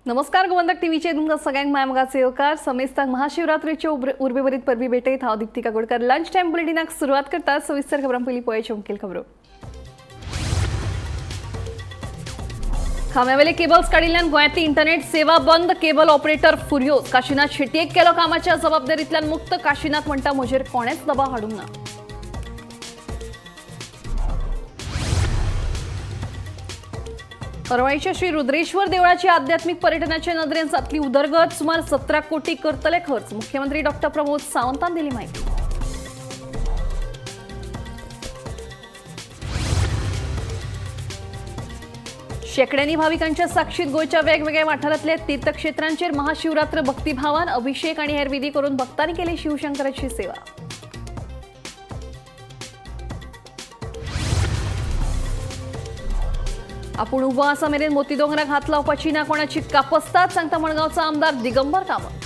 नमस्कार, गोमंतक टीव्हीचे तुमकां सगळ्यांक मायमोगाचे येवकार. समेस्तांक महाशिवरात्रीच्यो उर्बेभरीत परबी भेटयत हांव दीप्ती काकोडकर. लंच टायम बुलेटिनाक सुरवात करता. सविस्तर खबरां पयलीं पळयाचे मुखेल खबरो. खांब्यावेले केबल्स काडिल्ल्यान गोंयांतली इंटरनेट सेवा बंद. केबल ऑपरेटर फुर्योज. काशीनाथ शेटयेक केलो कामाच्या जबाबदारींतल्यान मुक्त. काशीनाथ म्हणटा, म्हजेर कोणेच दबाव हाडूंक ना. परवळीच्या श्री रुद्रेश्वर देवळाची आध्यात्मिक पर्यटनाच्या नदरेन जातली उदरगत. सुमार 17 कोटी करतले खर्च. मुख्यमंत्री डॉक्टर प्रमोद सावंतान दिली माहिती. शेकड्यांनी भाविकांच्या साक्षीत गोंयच्या वेगवेगळ्या वाठारांतल्या तीर्थक्षेत्रांचेर महाशिवरात्र भक्तिभावान. अभिषेक आणि हेर विधी करून भक्तांनी केली शिवशंकराची सेवा. आपूण उबो आसा मेरेन मोती दोंगराक हात लावपाची ना कोणाची कापस्तात, सांगता मडगांवचा आमदार दिगंबर कामत.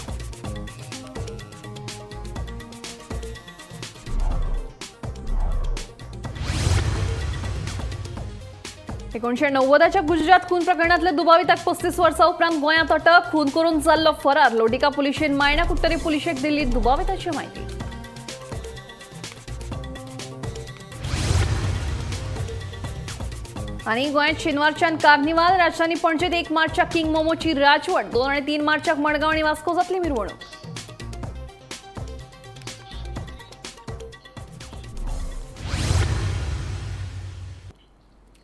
1990च्या गुजरात खून प्रकरणातल्या दुबाविताक 35 वर्सां उपरांत गोंयांत अटक. खून करून जाल्लो फरार. लोडिका पुलिशेन मायणा कुडटरी पुलिशेक दिल्ली दुबाविताची म्हायती. आणि गोंयांत शेनवारच्यान कार्निवाल. राजधानी पणजेत 1 मार्चाक किंग मोमोची राजवट. 2 आणि 3 मार्चाक मडगांव आणि वास्को जातली मिरवणूक.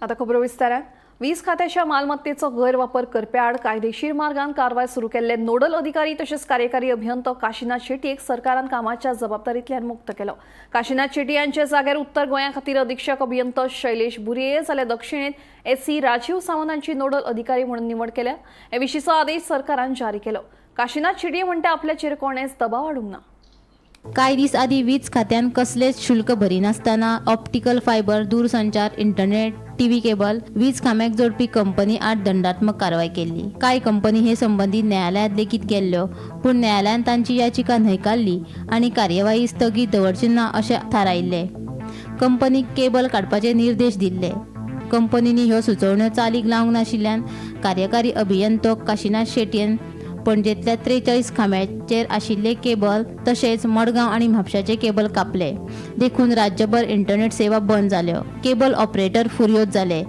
आता खबरो विस्तारान. वीज खात्याच्या मालमत्तेचो गैरवापर करप्याआड कायदेशीर मार्गान कारवाय सुरू केल्ले नोडल अधिकारी तशेंच कार्यकारी अभियंतो काशीनाथ शेटयेक सरकारान कामाच्या जबाबदारींतल्यान मुक्त केलो. काशीनाथ शेट्टी यांच्या जाग्यार उत्तर गोंया खातीर अधीक्षक अभियंतो शैलेश बुर्ये जाल्यार दक्षिणेत एसी राजीव सावंत हांची नोडल अधिकारी म्हणून निवड केल्या. हे विशींचो आदेश सरकारान जारी केलो. काशीनाथ शेट्टी म्हणटा, आपल्याचेर कोणेच दबाव हाडूंक ना. कांय दीस आदीं वीज खात्यान कसलेच शुल्क भरिनासतना ऑप्टिकल फायबर, दूरसंचार, इंटरनेट, टीव्ही केबल वीज खांब्याक जोडपी कंपनी आड दंडात्मक कारवाय केल्ली. कांय कंपनी हे संबंदी न्यायालयांत लेगीत गेल्ल्यो, पूण न्यायालयान तांची याचिका न्हयकारली आनी कार्यवाही स्थगीत दवरची ना अशें थारायिल्लें. कंपनीक केबल काडपाचे निर्देश दिल्ले. कंपनींनी ह्यो सुचोवण्यो चालीक लावंक नाशिल्ल्यान कार्यकारी अभियंतो काशीनाथ शेटयेन पणजेंतल्या 43 खांब्याचेर आशिल्ले केबल तशेंच मडगांव आनी म्हापशाचे केबल कापले. देखून राज्यभर इंटरनेट सेवा बंद जाल्यो. केबल ऑपरेटर फुर्योज जाले.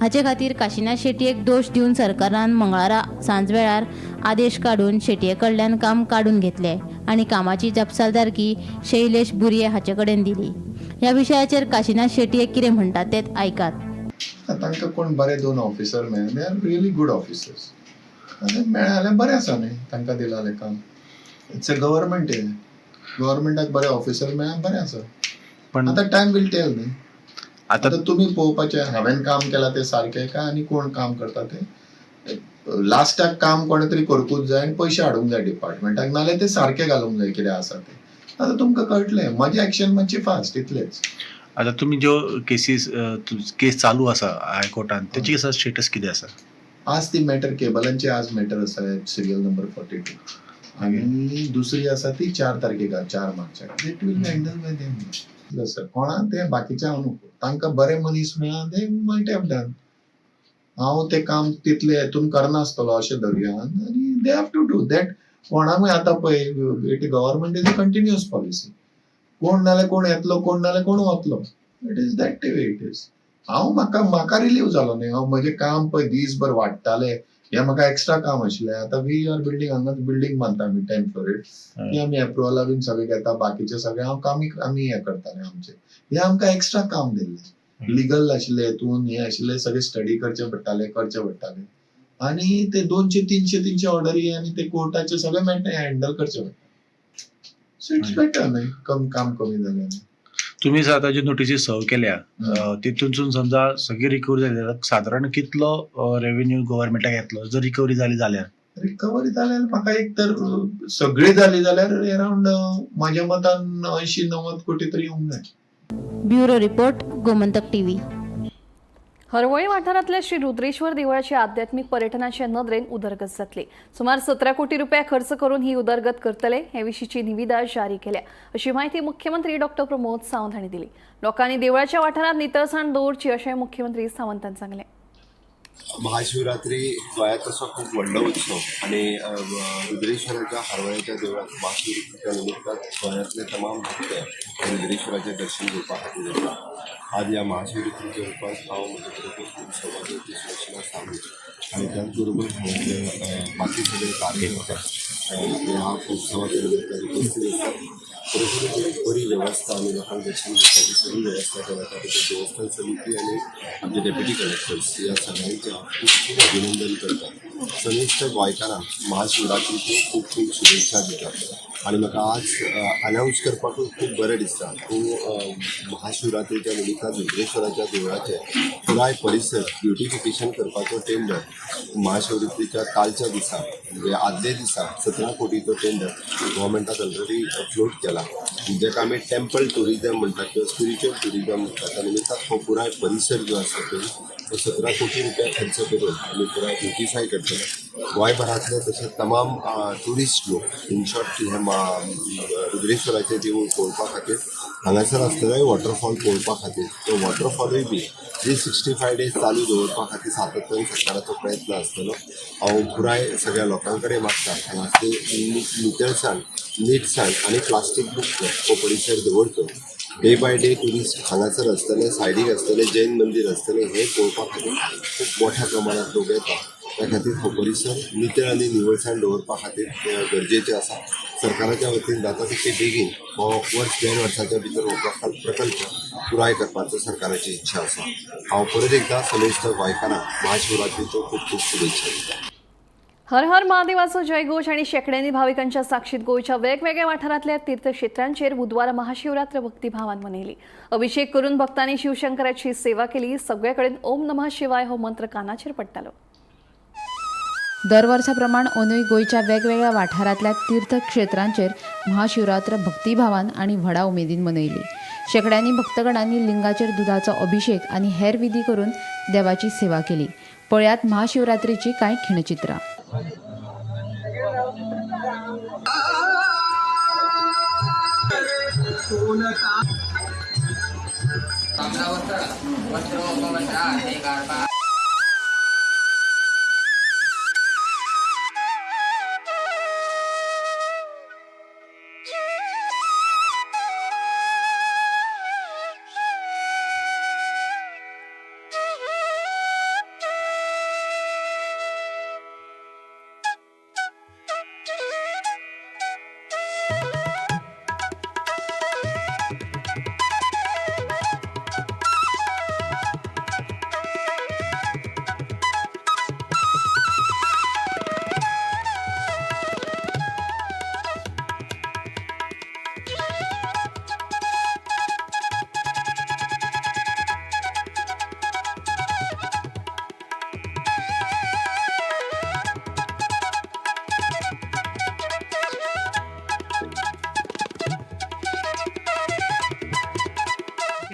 हाचे खातीर काशीनाथ शेटयेक दोश दिवन सरकारान मंगळारा सांजवेळार आदेश काडून शेटये कडल्यान काम काडून घेतले आनी कामाची जापसालदारकी शैलेश बुर्ये हाचे कडेन दिली. ह्या विशयाचेर काशीनाथ शेटये कितें म्हणटात तें आयकात. तांकां कोण बरे 2 ऑफिसर मेळ्ळे, they are really good officers. आनी मेळ्ळे जाल्यार बरें आसा न्ही, तांकां दिलां जाल्यार काम. It's a government, गव्हर्मेंटाक बरे ऑफिसर मेळ्ळे बरें आसा. पण आतां टायम will tell न्ही. आतां आतां तुमी पळोवपाचें हांवें काम केलां तें सारकें काय आनी कोण काम करता तें. लास्टाक काम कोणें तरी करूंकूच जाय आनी पयशे हाडूंक जाय डिपार्टमेंटाक, नाल्यार तें सारकें घालूंक जाय कितें आसा तें. आतां तुमकां कळटलें म्हजें एक्शन मातशी फास्ट इतलेंच. आतां तुमी ज्यो केसीस केस चालू आसा हायकोर्टान तेची स्टेटस कितें आसा? आज ती मॅटर केबलांची आज मॅटर आसा सिरियल नंबर 42 आनी दुसरी आसा ती 4 तारखेक, 4 मार्चाक. It will be handle by them. Sir कोणा ते बाकीचे हांव न्हू, तांकां बरे मनीस मेळ्ळा, they might have done. हांव तें काम तितले हेतून करनासतलो अशें धरुया आनी they have to do that. कोणाकूय आतां पळय, it government is a continuous policy. कोण नाल्यार कोण येतलो, कोण नाल्यार कोण वतलो. It is that way it is. हांव म्हाका म्हाका रिलीव जालो न्ही. हांव म्हजें काम पळय दीसभर वाडटालें, हें म्हाका एक्स्ट्रा काम आशिल्लें. आतां we are building, हांगाच बिल्डींग बांदता आमी 10 फ्लोरीड, ती आमी एप्रुवला बीन सगळें घेता. बाकीचें सगळें हांव कामी आमी हें करताले आमचें. हें आमकां एक्स्ट्रा काम दिल्लें, लिगल आशिल्लें हेतून, हें आशिल्लें सगळें स्टडी करचें पडटालें, करचें पडटालें. आनी ते 200 300 300 ऑर्डरी आनी ते कोर्टाचे सगळें मेळटा हँडल करचें पडटा. सो it's better न्ही, कम काम कमी जालें. तुमी आतां ज्यो नोटीसी सर्व केल्या तितूनसून समजा सगळी रिकवरी जाली जाल्यार सादारण कितलो रेवेन्यू गव्हर्मेंटाक येतलो जर रिकवरी जाली जाल्यार? रिकवरी जाल्यार म्हाका एक तर सगळी जाली जाल्यार अरावंड म्हाज्या मतान 80-90 कोटी तरी येवंक जाय. Bureau report, Gomantak TV. Harvalem वाठारांतल्या श्री रुद्रेश्वर देवळाची आध्यात्मिक पर्यटनाच्या नदरेन उदरगत जातली. सुमार 17 कोटी रुपया खर्च करून ही उदरगत करतले हे विशींची निविदा जारी केल्या अशी माहिती मुख्यमंत्री डॉक्टर प्रमोद सावंत हांणी दिली. लोकांनी देवळाच्या वाठारांत नितळसाण दवरची अशें मुख्यमंत्री सावंतान सांगलें. महाशिवरात्री गोंयांत तसो खूब व्हडलो उत्सव आनी रुद्रेश्वराच्या हरवळ्याच्या देवळांत महाशिवरात्रीच्या निमित्तान गोंयांतले तमाम भक्त रुद्रेश्वराचें दर्शन घेवपा खातीर येता. आज ह्या महाशिवरात्रीच्या रुपान हांव म्हजे बरोबर खूब सभापती सुलक्षणा सावंत आनी त्याच बरोबर हांगासरले बाकी सगळे कार्यकर्ते ह्या उत्सवाच्या निमित्तान उपस्थित आसात. खरोखर एक बरी वेवस्था आनी लोकांक दर्शन घेवपाची सगळी वेवस्था केल्या. त्या खातीर देवस्थान समिती आनी आमचे डेप्युटी कलेक्टर्स ह्या सगळ्यांचें हांव खूब खूब अभिनंदन करता. समेस्त गोंयकारांक महाशिवरात्रीच्यो खूब खूब शुभेच्छा दिता आनी म्हाका आज अनावन्स करपाकूय खूब बरें दिसता. तूं महाशिवरात्रीच्या निमित्तान रुद्रेश्वराच्या देवळाचें पुराय परिसर ब्युटिफिकेशन करपाचो टेंडर महाशिवरात्रीच्या कालच्या दिसा म्हणजे आदले दिसा 17 कोटीचो टेंडर गव्हर्मेंटान ऑलरेडी फ्लोट केला. जाका आमी टेम्पल टुरिजम म्हणटात किंवा स्पिरिच्युअल टुरिजम म्हणटात, त्या निमित्तान हो पुराय परिसर जो आसा तो 17 कोटी रुपया खर्च करून आमी पुराय ब्युटिफाय करतले. गोंयभरांतले तशें तमाम ट्युरिस्ट लोक इन शॉर्ट हे रुद्रेश्वराचें देवूळ पळोवपा खातीर हांगासर आसलेलोय वॉटरफॉल पळोवपा खातीर, तो वॉटरफॉलूय बी 365 डेज चालू दवरपा खातीर सातत्यान सरकाराचो प्रयत्न आसतलो. हांव पुराय सगळ्या लोकां कडेन मागता, हांगासरली नितळसाण, नीटसाण आनी प्लास्टीक मुक्त हो परिसर दवरचो. डे बाय डे ट्युरिस्ट हांगासर आसतले, सायडीक आसतले जैन मंदीर आसतलें, हें पळोवपा खातीर खूब मोठ्या प्रमाणांत लोक येता. त्या खातीर हो परिसर नितळ आनी निवळसाण दवरपा खातीर गरजेचें आसा. सरकाराच्या वतीन जाता तितके बेगीन हो वर्स देड वर्साच्या भितर हो प्रकल्प पुराय करपाचो सरकाराची इच्छा आसा. हांव परत एकदां समेस्त गोंयकारांक महाशिवरात्रीच्यो खूब खूब शुभेच्छा दिता. हर हर महादेवाचो जयघोष आणि शेकड्यांनी भाविकांच्या साक्षीत गोंयच्या वेगवेगळ्या वाठारांतल्या तीर्थक्षेत्रांचेर बुधवारा महाशिवरात्र भक्तिभावान मनयली. अभिषेक करून भक्तांनी शिवशंकराची सेवा केली. सगळे कडेन ओम नमः शिवाय हो मंत्र कानाचेर पडटालो. दर वर्सा प्रमाण अंदूय गोंयच्या वेगवेगळ्या वाठारांतल्या तीर्थक्षेत्रांचेर महाशिवरात्र भक्तिभावान आनी व्हडा उमेदीन मनयली. शेंकड्यांनी भक्तगणांनी लिंगाचेर दुदाचो अभिषेक आनी हेर विधी करून देवाची सेवा केली. पळयात महाशिवरात्रीची कांय खिणचित्रां.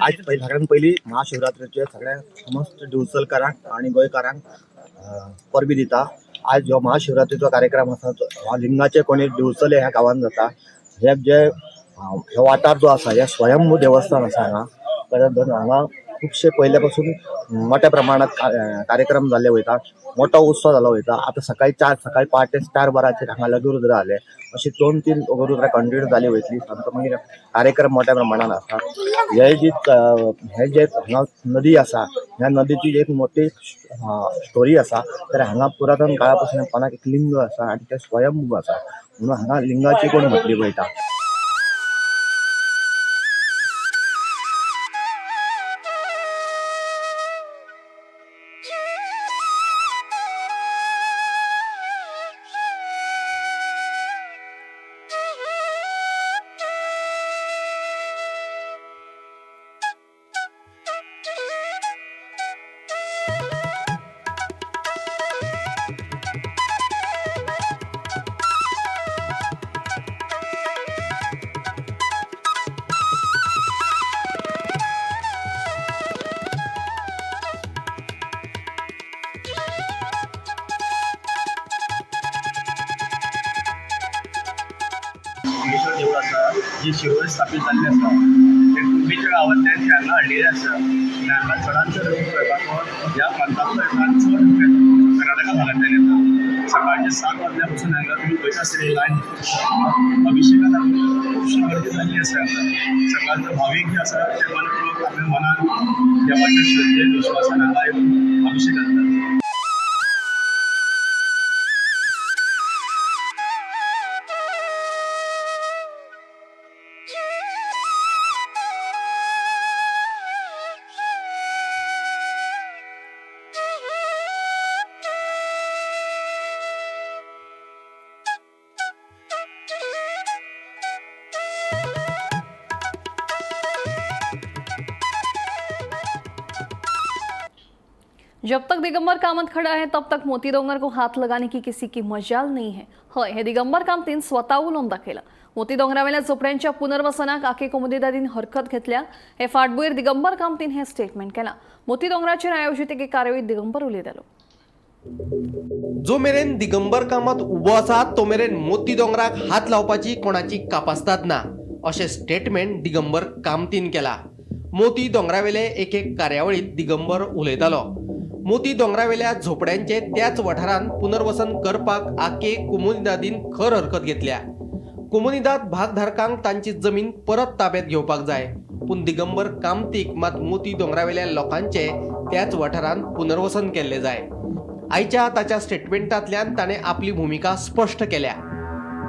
आज सगळ्यात पयली महाशिवरात्रीचे सगळ्या समस्त दिवचलकारांक आनी गोंयकारांक परबी दिता. आज हो महाशिवरात्रीचो कार्यक्रम आसा, हो लिंगाचे कोणी दिवचले ह्या गांवांत जाता. हे जे हो वाठार जो आसा हे स्वयंभू देवस्थान आसा हांगा. परत हांगा खुबशे पयले पासून मोठ्या प्रमाणात कार्यक्रम जाल्ले वयता, मोठो उत्सव जालो वयता. आतां सकाळी चार सकाळी पहाटे 4 वरांचेर हांगा लघुरुद्र जाले, अशी 2-3 लघुरुद्र कंटिन्यू जाली वयतली. आमचो मागीर कार्यक्रम मोठ्या प्रमाणात आसा. हे जी हे जे हांगा नदी आसा, ह्या नदीची एक मोठी स्टोरी आसा. तर हांगा पुरातन काळा पासून कोणाक एक लिंग आसा आनी ते स्वयंभू आसा, म्हणून हांगा लिंगाची कोण म्हटली वयता. मंगेश्वर देवूळ आसा, जी शिरोळ स्थापीत जाल्लें आसा, तें कुर्बीच्या गांवांतल्यान ते हांगा हाडलेलें आसा आनी हांगा चडान चड लोक पळयपाक ह्या प्रांतांतलो येता आनी चड कर्नाटका भागांतल्यान येता. सकाळचे 7 वाजल्या पासून हांगा तुमी पळयता आसतले लायन दिसता. अभिशेका लागून खुबशी गर्दी जाल्ली आसा हांगा. सकाळचे भावीक जे आसा ते मनपूर्वक आपल्या मनान देवाच्या श्रद्धेन विश्वासान हांगा येवन अभिशेक घालतात. जब तक दिगंबर कामत खड़ा है तब तक मोती डोंगर को हात लगाने की किसी की मजाल नहीं है. हय, हे दिगंबर कामतीन स्वतः उलोवन दाखयला. मोती डोंगरावेल्या झोपड्यांच्या पुनर्वसनाक आके कोमुनिदादीन हरकत घेतल्या. हे फाटभुंयेर दिगंबर कामतीन हे स्टेटमेंट केलां. मोती डोंगराचेर आयोजीत एके कार्यावळीत दिगंबर उलयतालो. जो मेरेन दिगंबर कामत उबो आसा तो मेरेन मोती दोंगराक हात लावपाची कोणाची कापास्ताद ना अशें स्टेटमेंट दिगंबर कामतीन केला. मोती दोंगरावेले एके कार्यावळीत दिगंबर उलयतालो. मोती दोंगरावेल्या झोपड्यांचे त्याच वाठारांत पुनर्वसन करपाक आके कोमुनिदादीन खर हरकत घेतल्या. कोमुनिदाद भागधारकांक तांची जमीन परत ताब्यात घेवपाक जाय, पूण दिगंबर कामतीक मात मोती दोंगरावेल्या लोकांचे त्याच वाठारांत पुनर्वसन केल्लें जाय. आयच्या ताच्या स्टेटमेंटांतल्यान ताणें आपली भुमिका स्पश्ट केल्या.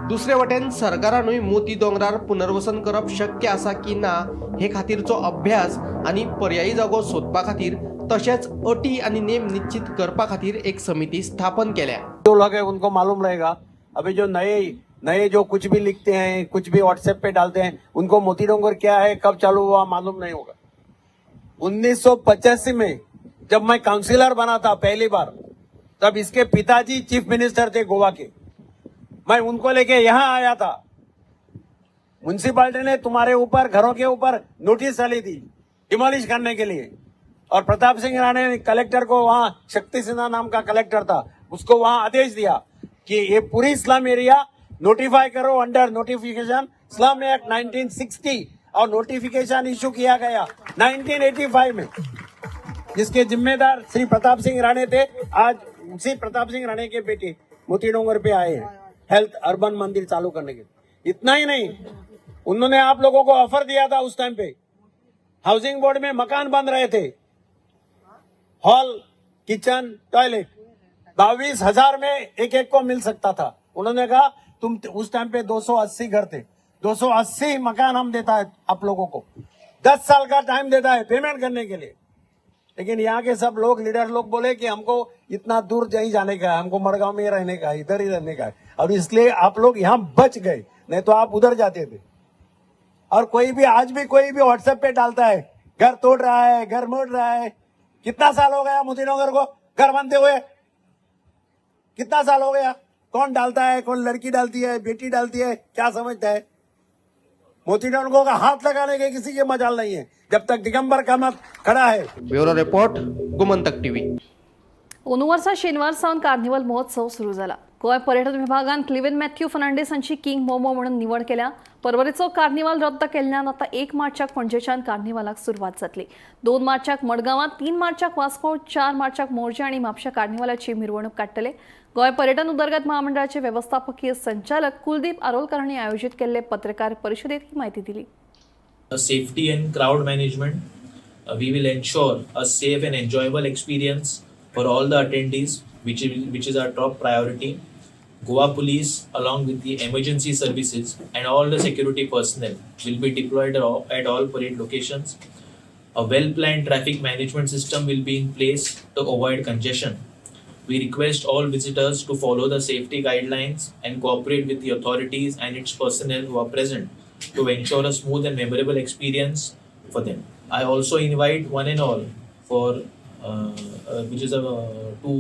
दुसरे वटेन सरकारानूय मोती दोंगरार पुनर्वसन करप शक्य आसा की ना हे खातीरचो अभ्यास आनी पर्यायी जागो सोदपा खातीर तशेंच अटी आनी नेम निश्चित करपा खातीर एक समिती स्थापन केल्या. जो लोग है उनको मालूम रहेगा. अभी जो नए नए जो कुछ भी लिखते हैं, कुछ भी व्हाट्सएप पे डालते हैं, उनको मोती डोंगर क्या है, कब चालू हुआ मालूम नहीं होगा. 1985 में जब मैं काउंसिलर बना था पहली बार, तब इसके पिताजी चीफ मिनिस्टर थे गोवा के. मैं उनको लेके यहां आया था. म्युनिसिपालिटी ने तुम्हारे ऊपर घरों के ऊपर नोटिस डाली थी डिमोलिश करने के लिए, और प्रताप सिंह राणे ने कलेक्टर को, वहां शक्ति सिन्हा नाम का कलेक्टर था, उसको वहां आदेश दिया कि ये पूरी स्लम एरिया नोटिफाई करो अंडर नोटिफिकेशन स्लम एक्ट 1960, और नोटिफिकेशन इशू किया गया 1985 में, जिसके जिम्मेदार श्री प्रताप सिंह राणे थे. आज उसी प्रताप सिंह राणे के बेटे मोती डोंगर पे आए हैं हेल्थ अर्बन मंदिर चालू करने के. इतना ही नहीं, उन्होंने आप लोगों को ऑफर दिया था. उस टाइम पे हाउसिंग बोर्ड में मकान बन रहे थे, हॉल, किचन, टॉयलेट, 22,000 में एक एक को मिल सकता था. उन्होंने कहा तुम, उस टाइम पे 280 घर थे, 280 मकान हम देता है आप लोगों को, 10 साल का टाइम देता है पेमेंट करने के लिए. लेकिन यहाँ के सब लोग, लीडर लोग बोले कि हमको इतना दूर नहीं जाने का है, हमको मड़गांव में ही रहने का है, इधर ही रहने का है, और इसलिए आप लोग यहाँ बच गए, नहीं तो आप उधर जाते थे. और कोई भी आज भी कोई भी व्हाट्सएप पे डालता है घर तोड़ रहा है, घर मोड़ रहा है. कितना साल हो गया मोतीनगर को घर बनते हुए? कितना साल हो गया? कौन डालता है? कौन लड़की डालती है, बेटी डालती है, क्या समझता है? मोतीडोंगर का हाथ लगाने के किसी के मजाल नहीं है जब तक दिगंबर कामत खड़ा है. Bureau report, Gomantak TV. अंदू वर्सा शेनवार सावन कार्निवल महोत्सव सुरू जाला. गोंय पर्यटन विभागान क्लिवेन मॅथ्यू फर्नांडीस हांची किंग मोमो म्हणून निवड केल्या. परवरीचो कार्निवाल रद्द केल्ल्यान आतां 1 मार्चाक पणजेच्यान कार्निवालाक सुरवात जातली. 2 मार्चाक मडगांवांत, 3 मार्चाक वास्को, 4 मार्चाक मोरजे आनी म्हापशा कार्निवालाची मिरवणूक काडटले. गोंय पर्यटन उदरगत महामंडळाचे वेवस्थापकीय संचालक कुलदीप आरोलकर हांणी आयोजीत केल्ले पत्रकार परिशदेत ही म्हायती दिली. Safety and crowd management. We will ensure a safe and enjoyable experience for all the attendees, which is our top priority. Goa Police, along with the emergency services and all the security personnel, will be deployed at all parade locations. A well planned traffic management system will be in place to avoid congestion. We request all visitors to follow the safety guidelines and cooperate with the authorities and its personnel who are present to ensure a smooth and memorable experience for them. I also invite one and all for which is to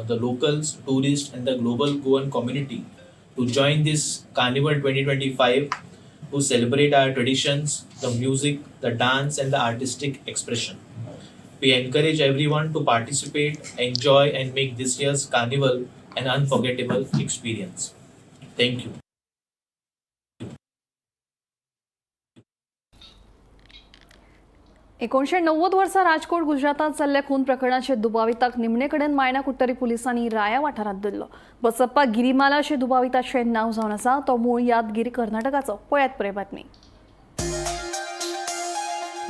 the locals, tourists, and the global Goan community to join this Carnival 2025 to celebrate our traditions, the music, the dance, and the artistic expression. We encourage everyone to participate, enjoy, and make this year's carnival an unforgettable experience. Thank you. 1990 वर्सा राजकोट गुजरातांत जाल्ल्या खून प्रकरणाचे दुबाविताक निमणे कडेन मायणा कुडटरी पुलिसांनी राया वाठारांत धरलो. बसप्पा गिरीमाला अशें दुबाविताचें नांव जावन आसा. तो मूळ यादगीर कर्नाटकाचो. पळयात पुराय बातमी.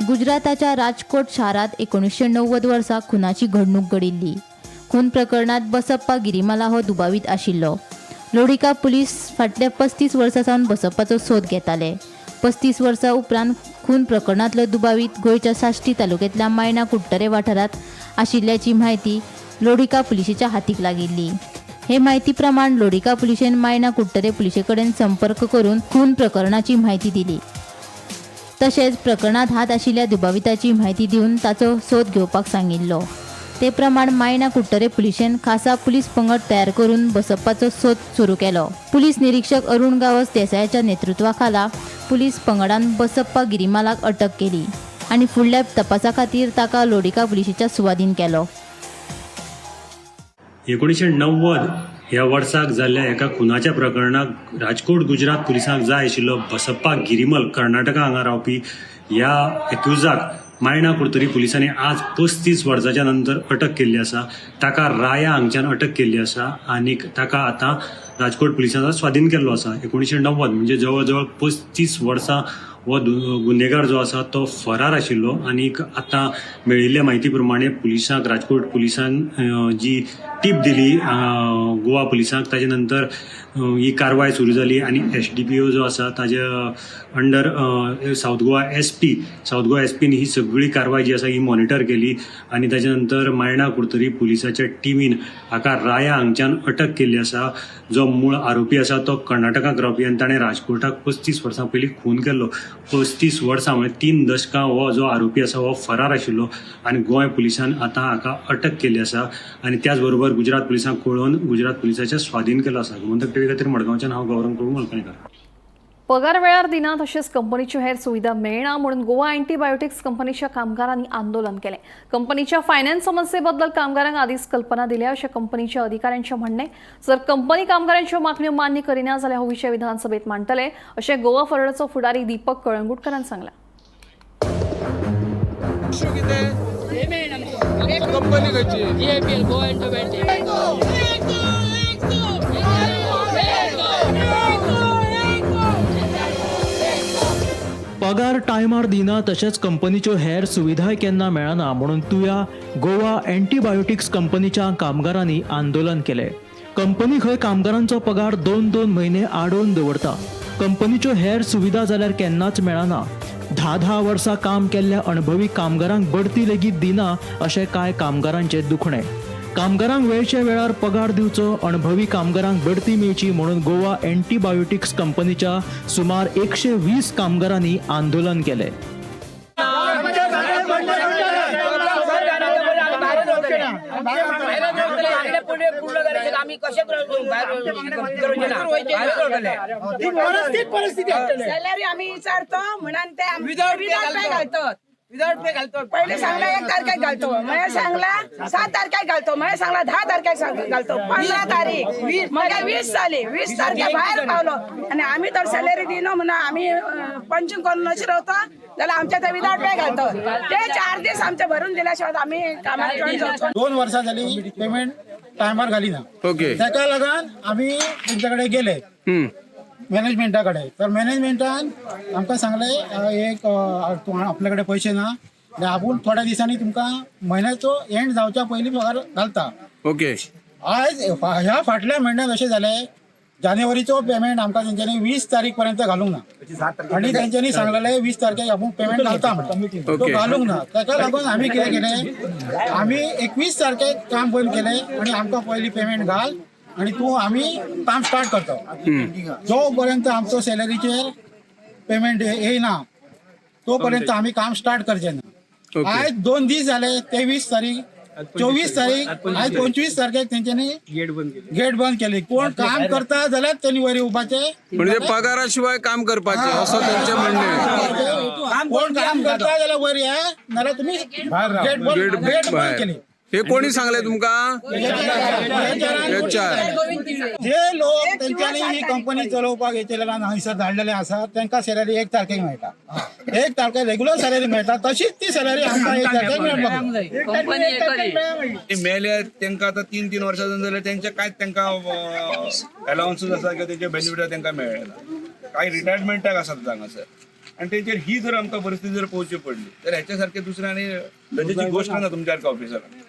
गुजराताच्या राजकोट शारांत 1990 वर्सा खुनाची घडणूक घडिल्ली. खून प्रकरणात बसप्पा गिरीमाला हो दुबावीत आशिल्लो. लोडिका पुलीस फाटल्या 35 वर्सां सावन बसप्पाचो सोद घेताले. 35 वर्सां उपरांत खून प्रकरणांतलो दुबावीत गोंयच्या साश्टी तालुक्यांतल्या मायणा कुडटरे वाठारांत आशिल्ल्याची म्हायती लोडिका पुलिशेच्या हातीक लागिल्ली. हे म्हायती प्रमाण लोडिका पुलिशेन मायणा कुडटरे पुलिशे कडेन संपर्क करून खून प्रकरणाची म्हायती दिली. तशेंच प्रकरणात हात आशिल्ल्या दुबाविताची म्हायती दिवन ताचो सोद घेवपाक सांगिल्लो. ते प्रमाण मायणा कुडटरे पुलिशेन खासा पुलीस पंगड तयार करून बसप्पाचो सोद सुरू केलो. पुलीस निरीक्षक अरुण गांवस देसायाच्या नेतृत्वाखाला पुलीस पंगडान बसप्पा गिरीमालाक अटक केली आनी फुडल्या तपासा खातीर ताका लोडिका पुलिशेच्या सुवादीन केलो. 1990 ह्या वर्साक जाल्ल्या एका खुनाच्या प्रकरणाक राजकोट गुजरात पुलिसांक जाय आशिल्लो बसप्पा गिरीमल कर्नाटका हांगा रावपी ह्या एक्युजाक मायणा कुडतरी पुलिसांनी आज 35 वर्साच्या नंतर अटक केल्ली आसा. ताका राया हांगच्यान अटक केल्ली आसा आनी ताका आतां राजकोट पुलिसांनी स्वाधीन केल्लो आसा. 1990 म्हणजे जवळ जवळ 35 वर्सां हो गुन्हेगार जो आसा तो फरार आशिल्लो आनी आतां मेळिल्ल्या म्हायती प्रमाणे पुलिसांक राजकोट पुलिसान जी टीप दिली गोवा पुलिसांक ताजे नंतर ही कारवाय सुरू जाली आनी SDPO जो आसा ताजे under South Goa SP, South Goa एसपीन ही सगळी कारवाय जी आसा ही मॉनिटर केली आनी ताजे नंतर मायणा कुडतरी पुलिसाच्या टिमीन हाका राया हांगच्यान अटक केल्ली आसा. जो मूळ आरोपी आसा तो कर्नाटकाक रावपी आनी ताणें राजकोटाक 35 वर्सां पयलीं खून केल्लो. 35 वर्सां म्हणजे 3 दशकां हो जो आरोपी आसा हो फरार आशिल्लो आनी गोंय पुलिसान आतां हाका अटक केल्ली आसा आनी त्याच बरोबर गुजरात पुलिसांक कळोवन गुजरात पुलिसाच्या स्वाधीन केलो आसा. गोमंतक टीव्ही खातीर मडगांवच्यान हांव गौरव कळू मलकणीकर. पगार वेळार दिना तशेंच कंपनीच्यो हेर सुविधा मेळना म्हणून गोवा अँटीबायोटिक्स कंपनीच्या कामगारांनी आंदोलन केलें. कंपनीच्या फायनान्स समस्येबद्दल कामगारांक आदींच कल्पना दिल्या अशें कंपनीच्या अधिकाऱ्यांचें म्हणणें. जर कंपनी कामगारांच्यो मागण्यो मान्य करिना जाल्यार हो विशय विधानसभेत मांडटले अशें गोवा फॉरवर्डाचो फुडारी दीपक कळंगूटकरान सांगलां. पगार टायमार दिना तशेंच कंपनीच्यो हेर सुविधाय केन्ना मेळना म्हणून तुया गोवा अँटीबायोटिक्स कंपनीच्या कामगारांनी आंदोलन केलें. कंपनी खंय कामगारांचो पगार 2-2 म्हयने आडोवन दवरता. कंपनीच्यो हेर सुविधा जाल्यार केन्नाच मेळना. 10-10 वर्सां काम केल्ल्या अणभवी कामगारांक बढती लेगीत दिना अशें कांय कामगारांचें दुखणें. कामगारांक वेळच्या वेळार पगार दिवचो, अणभवी कामगारांक बढती मेळची म्हणून गोवा अँटीबायोटिक्स कंपनीच्या सुमार 120 कामगारांनी आंदोलन केलें. सॅलरी आम्ही विचारतो म्हणून ते विदाउट पे घालतात. विदाउट पे घालतो. पहिले सांगला 1 तारखेक घालतो, मला सांगला 7 तारखेक घालतो, मला सांगला 10 तारखेक घालतो, 15 तारीख मग 20 झाली, 20 तारखे बाहेर पावलो आणि आम्ही तर सॅलरी दिनो म्हणून आम्ही पंचिंग करून नशी राहतो जाल्यार आमच्या ते विदाउट पे घालतो. ते 4 दीस आमचे भरून दिल्याशिवाय आम्ही कामाक जॉईन जावचो. 2 वर्सां जाली पेमेंट टायमार घालिना. ताका लागून आमी तेंच्या कडेन गेले मॅनेजमेंटा कडेन. तर मॅनेजमेंटान आमकां सांगलें एक आपल्या कडेन पयशे ना, आपूण थोड्या दिसांनी तुमकां म्हयन्याचो एंड जावच्या पयलीं पगार घालता. ओके. आयज ह्या फाटल्या म्हयन्यात अशें जालें, जानेवारीचो पेमेंट आमकां तेंच्यांनी 20 तारीख पर्यंत घालूंक ना आनी तेंच्यांनी सांगलेलें 20 तारखेक आपूण पेमेंट घालता म्हणून, तो घालूंक ना. ताका लागून आमी कितें केलें, आमी 21 तारखेक काम बंद केलें आनी आमकां पयलीं पेमेंट घाल आनी तूं आमी काम स्टार्ट करता. जो पर्यंत आमचो सॅलरीचेर पेमेंट येयना तो पर्यंत आमी काम स्टार्ट करचे ना. आयज 2 दीस जाले, 23 तारीख 24 तारीख, आयज 25 तारखेक तेंच्यांनी गेट बंद केली. कोण काम करता जाल्यार तेणी वयर येवपाचें, म्हणजे पगाराशिवाय काम करपाचें असो तेंचें म्हणणें. कोण काम करता जाल्यार वयर या, नाल्यार तुमी गेट बंद केली. हे कोणी सांगले तुमकां? एचआर. जे लोक तेंच्यांनी ही कंपनी चलोवपाक हे केलेला हंयसर धाडलेले आसा तांकां सॅलरी 1 तारखेक मेळटा, 1 तारखेक रेगुलर सॅलरी मेळटा, तशीच ती सॅलरी आमकां 1 तारखेक मेळपाक जाय. मेले तांकां आतां 3-3 वर्सां जाल्यार तेंचे कांयच तांकां अलावन्सूच आसा किंवा तेंचे बेनिफीट तांकां मेळ्ळें ना. कांय रिटायरमेंटाक आसात हांगासर आनी तेंचेर ही जर आमकां परिस्थिती जर पळोवची पडली तर हेच्या सारकें दुसरें आनी लजेची गोश्ट ना तुमच्या सारक्या ऑफिसराक.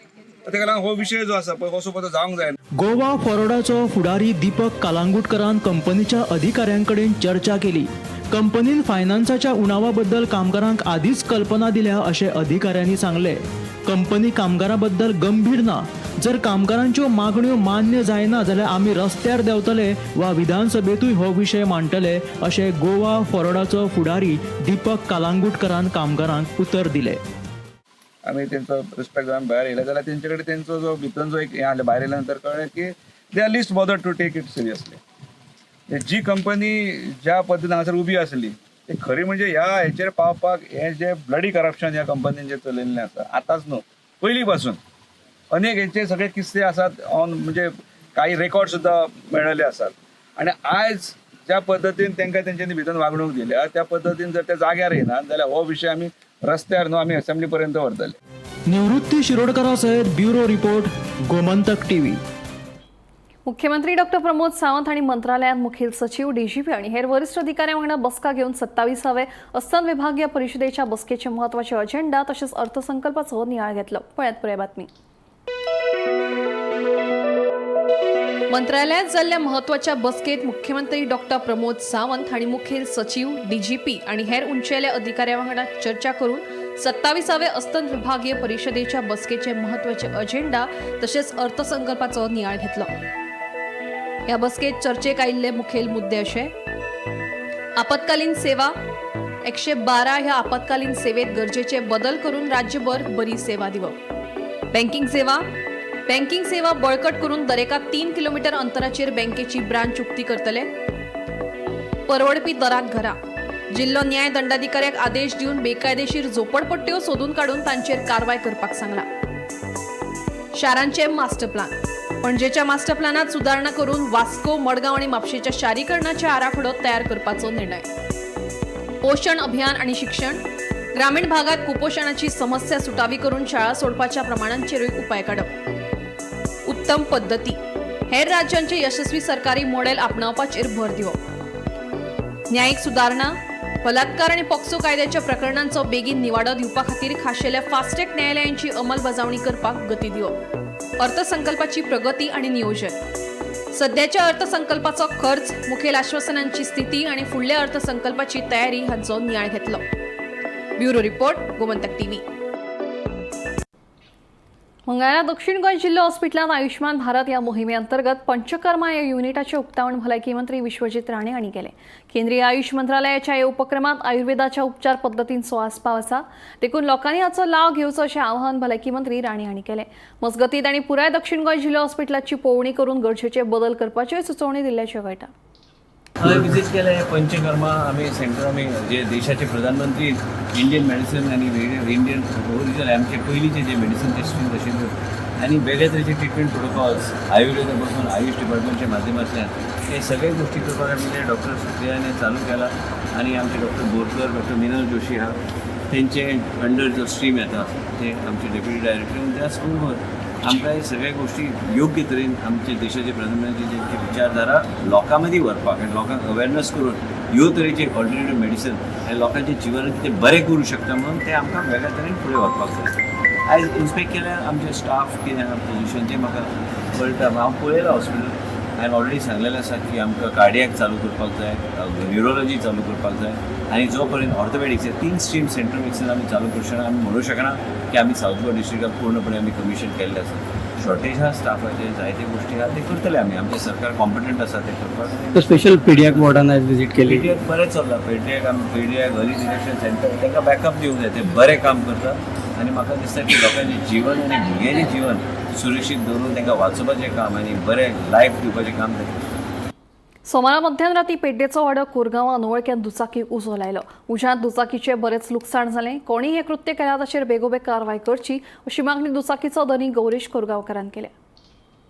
तेका लागून हो विशय जो आसा पळय हो सुद्दां जावंक जायना. गोवा फॉरवर्डाचो फुडारी दीपक कालांगुटकरान कंपनीच्या अधिकाऱ्यांकडेन चर्चा केली. कंपनीन फायनान्साच्या उणावा बद्दल कामगारांक आदींच कल्पना दिल्या अशें अधिकाऱ्यांनी सांगलें. कंपनी कामगारां बद्दल गंभीर ना. जर कामगारांच्यो मागण्यो मान्य जायना जाल्यार आमी रस्त्यार देंवतले वा विधानसभेंतूय हो विशय मांडटले अशें गोवा फॉरवर्डाचो फुडारी दीपक कालांगुटकरान कामगारांक उतर दिलें. आमी तेंचो रिस्पेक्ट जावन भायर येयले जाल्यार तेंचे कडेन तेंचो जो भितर जो एक हें आसलें, भायर येयल्या नंतर कळ्ळें की they are least bother to take it seriously. जी कंपनी ज्या पद्दतीन हांगासर उबी आसली ते खरी म्हणजे ह्या हेचेर पावपाक हें जें ब्लडी करप्शन ह्या कंपनीन जें चलयल्लें आसा, आतांच न्हू पयलीं पासून अनेक हेचे सगळे किस्से आसात ऑन, म्हणजे काही रेकॉर्ड सुद्दां मेळिल्ले आसात. आनी आयज ज्या पद्दतीन तांकां तेंच्यांनी भितर वागणूक दिल्या त्या पद्दतीन जर ते जाग्यार येना जाल्यार हो विशय आमी रस्त्यार न्हू आमी असेंब्ली पर्यंत व्हरतले. निवृत्ती शिरोडकरा सयत ब्युरो रिपोर्ट, गोमंतक टीव्ही. मुख्यमंत्री डॉक्टर प्रमोद सावंत हांणी मंत्रालयांत मुखेल सचीव, डीजीपी आनी हेर वरिश्ठ अधिकाऱ्यां वांगडा बसका घेवन 27वे अस्तंत विभागीय परिशदेच्या बसकेचे म्हत्वाचे अजेंडा तशेंच अर्थसंकल्पाचो नियाळ घेतलो. पळयात पुराय बातमी. मंत्रालयात जाल्ल्या म्हत्वाच्या बसकेत मुख्यमंत्री डॉक्टर प्रमोद सावंत हांणी मुखेल सचीव, डीजीपी आनी हेर उंचेल्या अधिकाऱ्यां वांगडा चर्चा करून 27वे अस्तंत विभागीय परिशदेच्या बसकेचे म्हत्वाचे अजेंडा तशेंच अर्थसंकल्पाचो नियाळ घेतलो. ह्या बसकेत चर्चेक आयिल्ले मुखेल मुद्दे अशे: आपत्कालीन सेवा, 112 ह्या आपत्कालीन सेवेत गरजेचे बदल करून राज्यभर बरी सेवा दिवप; बँकिंग सेवा, बँकिंग सेवा बळकट करून दरेका 3 किलोमीटर अंतराचेर बँकेची ब्रांच उक्ती करतले; परवडपी दरात घरां, जिल्लो न्याय दंडाधिकाऱ्याक आदेश दिवन बेकायदेशीर झोपडपट्ट्यो सोदून काडून तांचेर कारवाय करपाक सांगला; शारांचे मास्टर प्लान, पणजेच्या मास्टर प्लानात सुदारणा करून वास्को, मडगांव आनी म्हापशेच्या शारीकरणाचे आराखडो तयार करपाचो निर्णय; पोशण अभियान आणि शिक्षण, ग्रामीण भागात कुपोषणाची समस्या सुटावी करून शाळा सोडपाच्या प्रमाणांचेरूय उपाय काडप; उत्तम पद्दती, हेर राज्यांचे यशस्वी सरकारी मॉडेल आपणावपाचेर भर दिवप; न्यायीक सुदारणा, बलात्कार आणि पॉक्सो कायद्याच्या प्रकरणांचो बेगीन निवाडो दिवपा खातीर खाशेल्या फास्टट्रॅक न्यायालयांची अंमलबजावणी करपाक गती दिवप; अर्थसंकल्पाची प्रगती आणि नियोजन, सध्याच्या अर्थसंकल्पाचो खर्च, मुखेल आश्वासनांची स्थिती आणि फुडल्या अर्थसंकल्पाची तयारी हांचो नियाळ घेतलो. Bureau report, Gomantak TV. मंगळारा दक्षिण गोंय जिल्हो हॉस्पिटलांत आयुष्मान भारत ह्या मोहिमे अंतर्गत पंचकर्मा ह्या युनिटाचें उक्तावण भलायकी मंत्री विश्वजीत राणे हांणी केलें. केंद्रीय आयुष मंत्रालयाच्या ह्या उपक्रमात आयुर्वेदाच्या उपचार पद्दतींचो आस्पाव आसा, देखून लोकांनी हाचो लाव घेवचो अशें आवाहन भलायकी मंत्री राणे हांणी केलें. मजगतीं, तांणी पुराय दक्षिण गोंय जिल्हो हॉस्पिटलाची पळोवणी करून गरजेचे बदल करपाच्योय सुचोवणी दिल्ल्याचें कळटा. हांवें विजीट केलें हे पंचकर्मा आमी सेंटर. आमी जे देशाचे प्रधानमंत्री इंडियन मेडिसीन आनी इंडियन ओरिजिनल आमचे पयलींचे जे मेडिसीन टेस्टींग आशिल्ल्यो आनी वेगळे तरेचे ट्रिटमेंट प्रोटोकॉल्स आयुर्वेदा पासून आयुष डिपार्टमेंटच्या माध्यमांतल्यान हे सगळे गोश्टी करपाक आमी डॉक्टर सुप्रियाने चालू केला आनी आमचे डॉक्टर बोरकर, डॉक्टर मिनल जोशी आहा, तेंचे अंडर जो स्ट्रीम येता ते आमचे डेप्युटी डायरेक्टर. त्याच बरोबर आमकां हे सगळ्या गोष्टी योग्य तरेन आमचे देशाचे प्रधानमंत्री ज्यांची विचारधारा लोकां मदीं व्हरपाक आनी लोकांक अवेरनस करून ह्यो तरेचे ऑल्टरनेटीव मेडिसन हे लोकांचे जिवन कितें बरें करूं शकता म्हणून ते आमकां वेगळ्या तरेन फुडें व्हरपाक जाय. आयज इन्स्पेक्ट केल्यार आमचे स्टाफ कितें आहा पोजिशन तें म्हाका कळटा. हांव पळयलां हॉस्पिटल. हांवें ऑलरेडी सांगलेलें आसा की आमकां कार्डियक चालू करपाक जाय, न्युरोलॉजी चालू करपाक जाय आनी जो पर्यंत ऑर्थोपेडिक्स हे तीन स्ट्रीम सेंट्रल मेडिसीन आमी चालू करूं शकना, आमी म्हणूं शकना की आमी सावथ गोवा डिस्ट्रिक्टाक पूर्णपणे आमी कमिशन केल्लें आसा. शॉर्टेज आहा स्टाफाचे, जायते गोश्टी आहा, ते करतले आमी. आमचें सरकार कॉम्पिटंट आसा ते करपाक. स्पेशल पिडियाक वॉर्डान आयज विजीट केली. पीडियाक बरें चल्लां. पीडियाक आमी पीडियाक अर्ली डिटेक्शन सेंटर तांकां बॅकअप दिवंक जाय. ते बरें काम करता आनी म्हाका दिसता की लोकांचें जीवन आनी भुरग्यांचें जीवन सुरक्षीत दवरून तांकां वाचोवपाचें काम आनी बरें लायफ दिवपाचें काम ते करता. सोमारा मध्यानराती पेड्डेचो वाडो कोरगांवां अनवळख्यान दुचाकीक उजो लायलो. उज्यांत दुचाकीचें बरेंच लुकसाण जालें. कोणी हें कृत्य केलां ताचेर बेगोबेग कारवाय करची अशी मागणी दुचाकीचो धनी गौरीश कोरगांवकारान केल्या.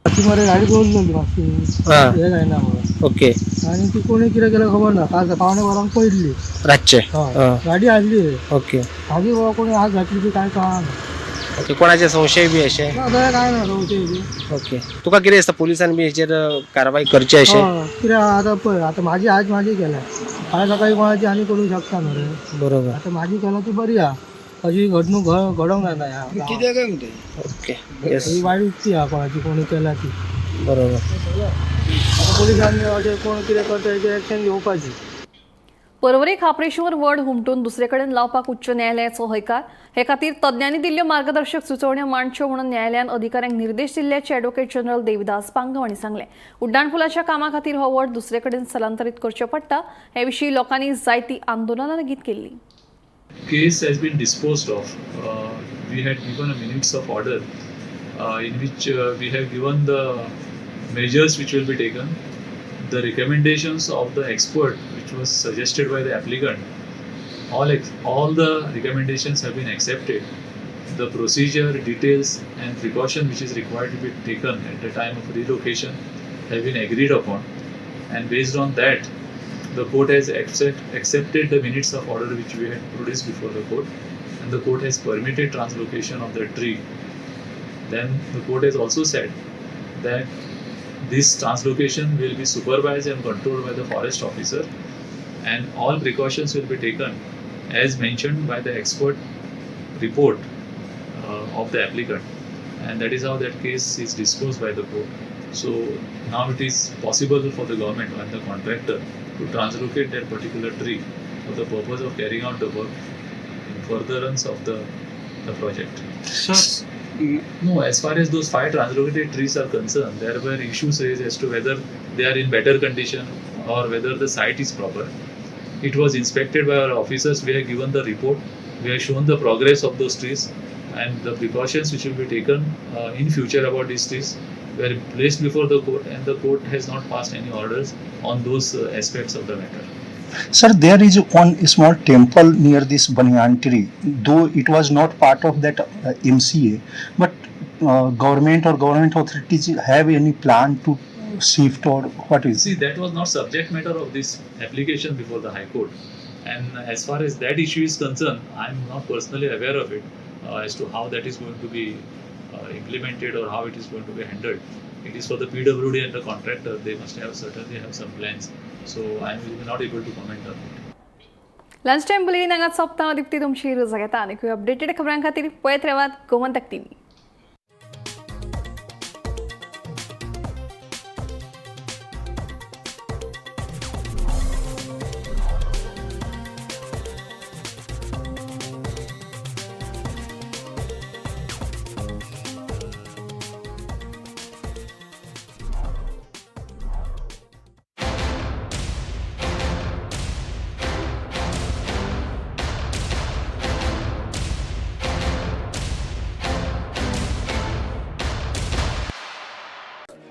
ती मरे गाडी दवरलेली मातशी हे जायना म्हणून. ओके. आनी ती कोणी कितें केलें खबर ना. काल 11:45 पयली रातचे? हय, गाडी हाडली. ओके. मागीर बाबा कोणी हात घातली ती काय कळना. ओके, कोणाचे संशय बी अशे? ना, तशें काय ना संशय बी. ओके, तुका कितें दिसता पोलिसांनी बी हेचेर कारवाय करची अशें? हय, कित्याक आतां पळय, आतां माझी आज माझी केल्या, फाल्यां सकाळी कोणाची आनी करूंक शकता न्हू रे. बरोबर. आतां माझी केल्या ती बरी आहा, अशी घडणूक घडोवंक जायना ह्या गांवांत. ओके, येस. ही वायट उक्ती आहा कोणाची कोणी केल्या ती. बरोबर. आतां पोलिसांनी अशें कोण कितें करता हेचेर एक्शन घेवपाची. पर्वरी खाप्रेश्वर वड हुमटून दुसरे कडेन लावपाक उच्च न्यायालयाचो हयकार. हे खातीर तज्ञांनी दिल्ल्यो मार्गदर्शक सुचोवण्यो मांडच्यो म्हणून न्यायालयान अधिकाऱ्यांक निर्देश दिल्ल्याचे ॲडव्होकेट जनरल देविदास पांगम हांणी सांगलें. उड्डाणपुलाच्या कामा खातीर हो वड दुसरे कडेन स्थलांतरीत करचो पडटा. हे विशीं लोकांनी जायतीं आंदोलनां लेगीत केल्लीं. Case has been disposed of. We had given a minutes of order in which we have given the measures which will be taken, the recommendations of the expert which was suggested by the applicant. All the recommendations have been accepted. The procedure, details and precaution which is required to be taken at the time of relocation have been agreed upon, and based on that the court has accepted the minutes of order which we had produced before the court, and the court has permitted translocation of the tree. Then the court has also said that this translocation will be supervised and controlled by the forest officer, and all precautions will be taken as mentioned by the expert report of the applicant, and that is how that case is disposed by the court. So now it is possible for the government and the contractor to translocate that particular tree for the purpose of carrying out the work in furtherance of the project. Sir, No, as far as those 5 translocated trees are concerned, there were issues raised as to whether they are in better condition or whether the site is proper. It was inspected by our officers. We have given the report. We have shown the progress of those trees and the precautions which will be taken in future about these trees were placed before the court, and the court has not passed any orders on those aspects of the matter. Sir, there is one small temple near this banyan tree, though it was not part of that MCA, but government or government authorities have any plan to shift or what is? See, that was not subject matter of this application before the High Court, and as far as that issue is concerned, I am not personally aware of it as to how that is going to be implemented or how it is going to be handled. It is for the PWD and the contractor. They must have certainly have some plans. So I will be not able to comment on it. Lunch time bulletin हांगाच सोंपता. दीप्ती तुमची रजा घेता. आनी updated खबरां खातीर पळयत रावात गोमंतक टीव्ही.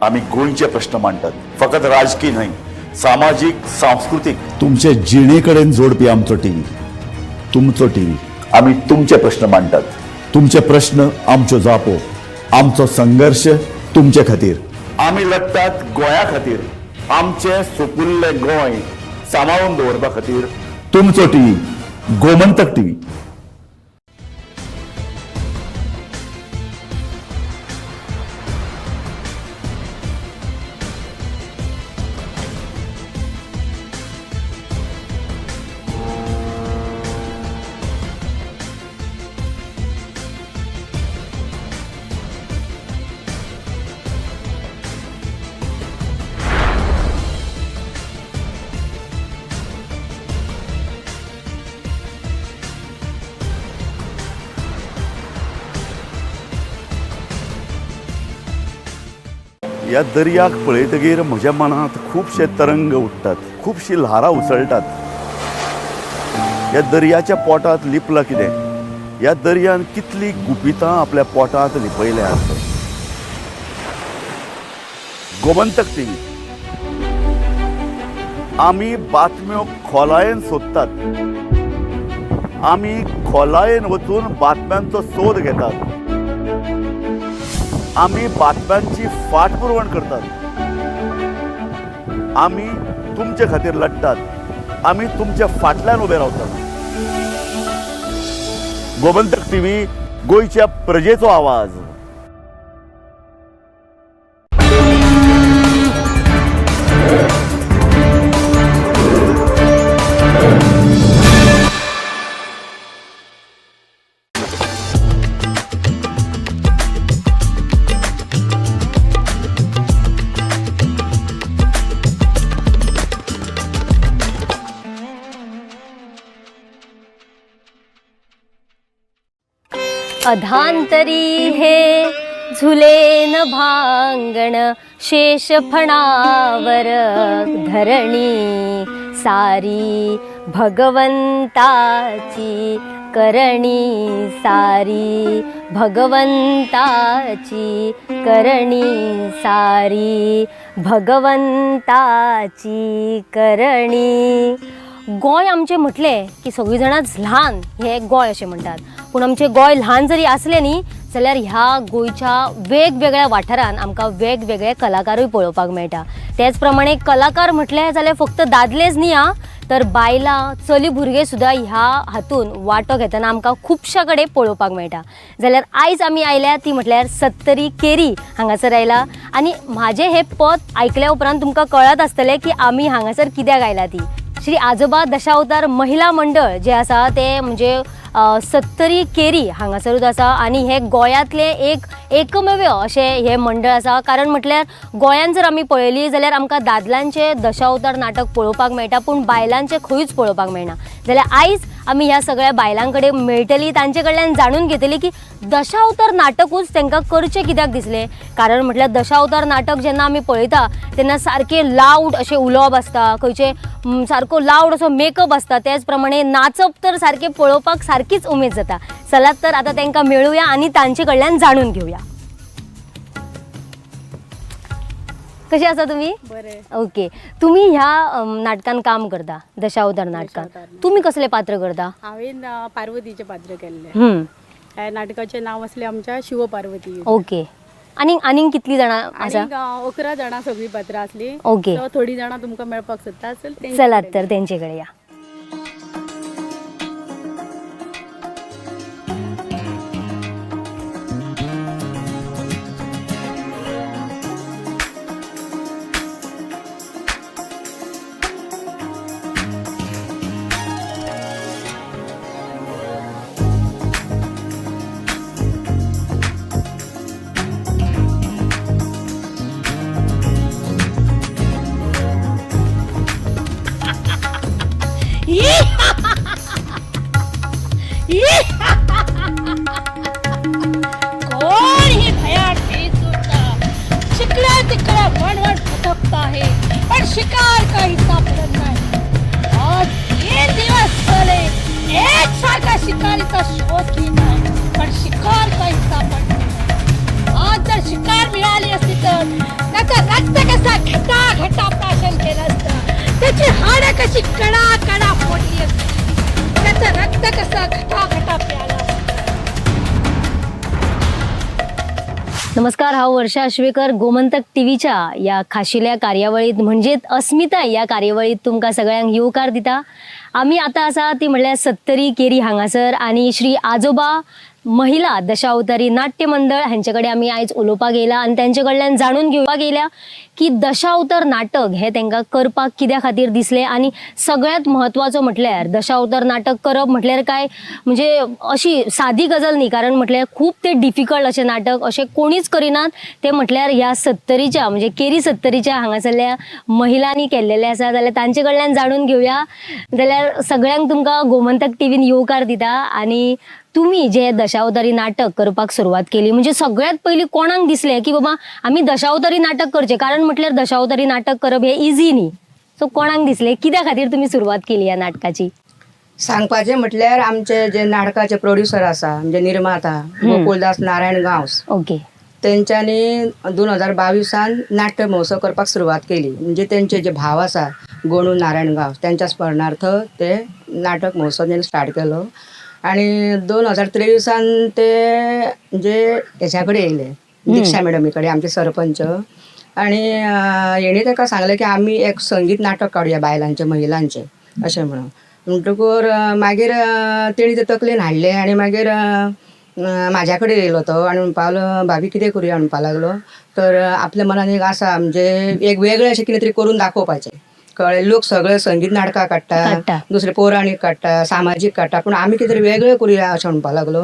आम्ही गोंयचे प्रश्न मांडटात, फकत राजकीय न्हय, सामाजीक, सांस्कृतीक, तुमचे जिणे कडेन जोडपी आमचो टीव्ही, तुमचो टीव्ही. आम्ही तुमचे प्रश्न मांडटात, तुमचे प्रश्न आमच्यो जापो, आमचो संघर्श तुमचे खातीर. आमी लढटात गोंया खातीर, आमचें सुपुल्लें गोंय सांबाळून दवरपा खातीर. तुमचो टीव्ही, गोमंतक टीव्ही. ह्या दर्याक पळयतगीर म्हज्या मनांत खुबशे तरंग उठ्ठात, खुबशीं ल्हारां उसळटात. ह्या दर्याच्या पोटांत लिपलां कितें? ह्या दर्यान कितलीं गुपितां आपल्या पोटांत लिपयल्यांत. गोमंतक टीव्ही. आमी बातम्यो खोलायेन सोदतात, आमी खोलायेन वचून बातम्यांचो सोद घेतात, आमी बातम्यांची फाटपुरवण करतात, आमी तुमचे खातीर लढतात, आमी तुमच्या फाटल्यान उबे रावतात. गोमंतक टीव्ही, गोंयच्या प्रजेचो आवाज. अधांतरी हे झुलेन भांगण शेषफणावर धरणी सारी भगवंताची करणी सारी भगवंताची करणी सारी भगवंताची करणी. गोंय आमचें म्हटलें की सगळीं जाणांच ल्हान हें गोंय अशें म्हणटात, पूण आमचें गोंय ल्हान जरी आसलें न्ही जाल्यार ह्या गोंयच्या वेगवेगळ्या वाठारान आमकां वेगवेगळे कलाकारूय पळोवपाक मेळटा. तेच प्रमाणे कलाकार म्हटलें जाल्यार फक्त दादलेच न्ही आं, तर बायलां चली भुरगे सुद्दां ह्या हातून वांटो घेतना आमकां खुबश्या कडेन पळोवपाक मेळटा. जाल्यार आयज आमी आयल्या ती म्हटल्यार सत्तरी केरी हांगासर आयला आनी म्हाजें हें पद आयकल्या उपरांत तुमकां कळत आसतलें की आमी हांगासर कित्याक आयला ती. श्री आजोबा दशावतार महिला मंडळ जे आसा ते म्हणजे सत्तरी केरी हांगासरूच आसा आनी हे गोंयांतलें एक एकमेव अशें हें मंडळ आसा. कारण म्हटल्यार गोंयांत जर आमी पळयली जाल्यार आमकां दादल्यांचें दशावतार नाटक पळोवपाक मेळटा, पूण बायलांचें खंयूच पळोवपाक मेळना. जाल्यार आयज आमी ह्या सगळ्या बायलां कडेन मेळटली, तांचे कडल्यान जाणून घेतली की दशावतार नाटकूच तांकां करचें कित्याक दिसलें. कारण म्हटल्यार दशावतार नाटक जेन्ना आमी पळयता तेन्ना सारकें लावड अशें उलोवप आसता, खंयचें सारको लावड असो मेकअप आसता, तेच प्रमाणे नाचप तर सारकें पळोवपाक सारकीच उमेद जाता. चलात तर आतां तांकां मेळुया आनी तांचे कडल्यान जाणून घेवया. कशी आसा तुमी? बरें. ओके, तुमी ह्या नाटकान काम करता, दशावतार नाटकान, तुमी कसलें पात्र करता? हांवें पार्वतीचें पात्र केल्लें. ह्या नाटकाचें नांव आसलें आमच्या शिव पार्वती. ओके, आनी आनीक कितलीं जाणां आसा? 11 जाणां सगळीं पात्रां आसलीं. ओके, थोडीं जाणां तुमकां मेळपाक सोदता असेल. चलात तर तेंचे कडेन या. कोण ही भयान शिकल्या तिकड्या वणवण भटकत आहे, पण शिकार काही सापडत नाही. आज 3 दिवस झाले एक सारखा शिकारीचा शोध घेत आहे, पण शिकार काही सापडत नाही. आज जर शिकार मिळाली असती तर त्याचा रक्त कसा घटा घटा प्राशन केलं असतं, त्याची हाडं कशी कडा कडा फोडली असती, त्याचं रक्त कसा घटा घटा प्याला. नमस्कार, हांव वर्षा आश्वेकर. गोमंतक टीव्हीच्या या खाशिल्या कार्यावळीत म्हणजेच अस्मिता या कार्यावळीत तुमकां सगळ्यांक येवकार दिता. आमी आतां आसा ती म्हणल्यार सत्तरी केरी हांगासर आनी श्री आजोबा महिला दशावतारी नाट्य मंडळ हांचे कडेन आमी आयज उलोवपाक येयला आनी तांचे कडल्यान जाणून घेवपाक येयल्या की दशावतार नाटक हें तांकां करपाक कित्या खातीर दिसलें आनी सगळ्यांत म्हत्वाचो म्हटल्यार दशावतार नाटक करप म्हटल्यार काय म्हणजे अशी सादी गजाल न्ही, कारण म्हटल्यार खूब ते डिफिकल्ट अशें नाटक अशें कोणीच करिनात. ते म्हटल्यार ह्या सत्तरीच्या म्हणजे केरी सत्तरीच्या हांगासरल्या महिलांनी केल्लेलें आसा. जाल्यार तांचे कडल्यान जाणून घेवया. जाल्यार सगळ्यांक तुमकां गोमंतक टीव्हीन येवकार दिता. आनी तुमी जे दशावतारी नाटक करपाक सुरवात केली म्हणजे सगळ्यात पयलीं कोणाक दिसलें की बाबा आमी दशावतारी नाटक करचें, कारण म्हटल्यार दशावतारी नाटक करप हें इजी न्ही, सो कोणाक दिसलें, कित्या खातीर तुमी सुरवात केली ह्या नाटकाची? सांगपाचें म्हटल्यार आमचे जे नाटकाचे प्रोड्युसर आसा म्हणजे निर्माता गोकुलदास नारायण गांवस, ओके, तेंच्यांनी 2022 नाट्य महोत्सव करपाक सुरवात केली. म्हणजे तेंचे जे भाव आसा गणू नारायण गांवस तेंच्या स्मरणार्थ ते नाटक महोत्सव तेणी स्टार्ट केलो आनी 2023 ते म्हणजे हेच्या कडेन येयले, दीक्षा मॅडमी कडेन, आमचे सरपंच. आनी हेणी ताका सांगलें की आमी एक संगीत नाटक काडुया बायलांचें, महिलांचें अशें म्हणून. म्हणटकूर मागीर तेणी ते तकलेन हाडलें आनी मागीर म्हाज्या कडेन येयलो तो आनी म्हणपा लागलो, भाभी कितें करुया म्हणपा लागलो. तर आपल्या मनान एक आसा, म्हणजे एक वेगळें अशें कितें तरी करून दाखोवपाचें, कळ्ळें. लोक सगळे संगीत नाटकां काडटा, दुसरे पौराणीक काडटा, सामाजीक काडटा, पूण आमी कितें तरी वेगळें करुया अशें म्हणपा लागलो.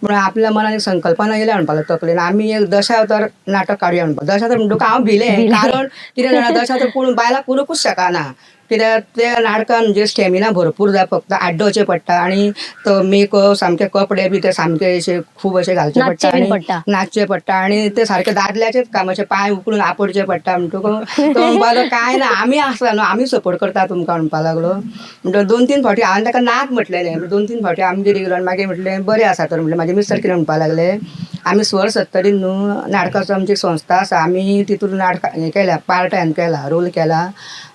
म्हणून आपल्या मनान एक संकल्पना येयल्या म्हणपा लागलो तकलेन, आमी एक दशावतार नाटक काडुया म्हणपा. दशावतार म्हणटकूच हांव भिलें, कारण कितें जाणा, दशावतार पळोवन बायलां करूंकूच शकना, कित्याक त्या नाटकान म्हणजे स्टॅमिना भरपूर जाय, फक्त आड्डोचें पडटा आनी तो मेकअप सामके कपडे बी ते सामके अशे खूब अशे घालचे पडटा नाचचें बीन आनी पडटा. नाचचें पडटा आनी ते सारके दादल्याचेच काम, अशे पांय उखलून आपडचे पडटा. म्हणटकूच तो म्हणपा लागलो कांय ना, आमी आसा न्हू, आमी सपोर्ट करता तुमकां म्हणपा लागलो. म्हणटकूच 2-3 फावटी हांवें ताका नाच म्हटलेलें, 2-3 फावटी आमगेर येयलो आनी मागीर म्हटलें बरें आसा तर. म्हटलें म्हाजे मिस्टर कितें म्हणपा लागले, आमी स्वर सत्तरीन न्हू नाटकाचो आमची संस्था आसा, आमी तितून नाटकां हें केल्या, पार्ट हांवें केला, रोल केला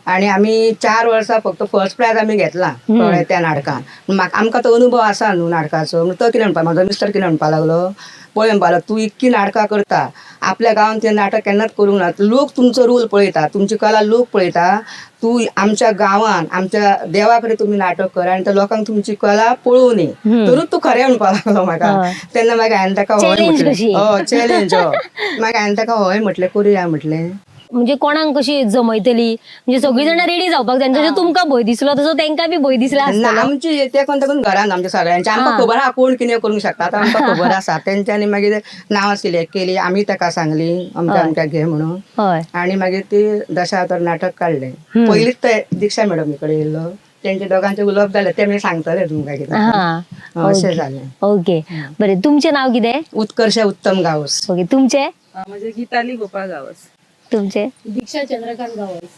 आनी आमी 4 वर्सां फक्त फर्स्ट प्रायज आमी घेतला, कळ्ळें, त्या नाटकान. म्हाका आमकां तो अनुभव आसा न्हू नाटकाचो. म्हणून तो कितें म्हणपा, म्हाजो मिस्टर कितें म्हणपा लागलो, पळय म्हणपा लागलो, तूं इतकी नाटकां करता, आपल्या गांवांत तें नाटक केन्नाच करूंक ना, लोक तुमचो रोल पळयता, तुमची कला लोक पळयता, तूं आमच्या गांवान आमच्या देवा कडेन तुमी नाटक कर आनी त्या लोकांक तुमची कला पळोवनी, तरूच तूं खरें म्हणपा लागलो म्हाका. तेन्ना मागीर हांवें ताका हय Challenge म्हटलें. कशी. हय, चॅलेंज. हय, मागीर हांवें ताका हय म्हटलें, करुया म्हटलें. म्हणजे कोणाक कशी जमयतली, म्हणजे सगळीं जाणां रेडी जावपाक जाय. जशें तुमकां भंय दिसलो तसो तेंकां बी भंय दिसला ना, आसतलो. आमची तेकून तेकून घरान आमच्या सगळ्यांचे आमकां खबर आहा कोण कितें करूंक शकता, आतां आमकां खबर आसा. तेंच्यांनी मागीर नांवां सिलेक्ट केली, आमी ताका सांगली अमक्या अमक्या घे म्हणून, आनी मागीर ती दशावतार नाटक काडलें. पयलींच ते दीक्षा मॅडमी कडेन येयल्लो, तेंचे दोगांचें उलोवप जालें, ते मागीर सांगतले तुमकां कितें अशें जालें. ओके, बरें. तुमचें नांव कितें? उत्कर्ष उत्तम गांवस. ओके, तुमचें? म्हजें गीताली गोपाळ गांवस. तुमचें? दीक्षा चंद्रकांत गांवस.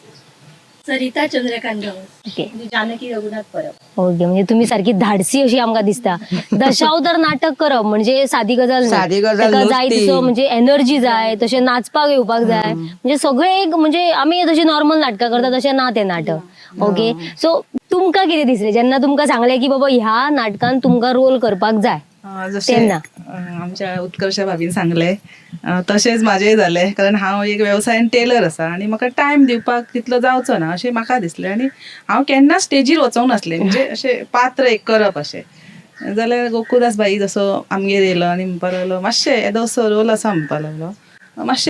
सरिता चंद्रकांत गांवस. ओके. जानकी रघुनाथ परब. ओके, म्हणजे तुम्ही सारखी धाडसी अशी आमकां दिसता. दशावतार नाटक करप म्हणजे सादी गजाल न्हय. सादी गजाल ताका न्हूच जाय ती. तसो म्हणजे एनर्जी जाय, तशें नाचपाक येवपाक जाय, म्हणजे सगळें एक म्हणजे आमी जशी नॉर्मल नाटकां करता तशें ना तें नाटक. ओके, सो तुमकां कितें दिसलें जेन्ना तुमकां सांगलें की बाबा ह्या नाटकान तुमकां रोल करपाक जाय? जशें तेन्ना आमच्या उत्कर्ष भाभीन सांगलें तशेंच म्हाजेंय जालें, कारण हांव एक वेवसायान टेलर आसा आनी म्हाका टायम दिवपाक तितलो जावचो ना अशें म्हाका दिसलें. आनी हांव केन्नाच स्टेजीर वचोंक नासलें, म्हणजे अशें पात्र एक करप अशें जाल्यार गोकुळदास भाई जसो आमगेर येयलो आनी म्हणपाक लागलो मातशें येदोसो रोल आसा म्हणपाक लागलो मातशें.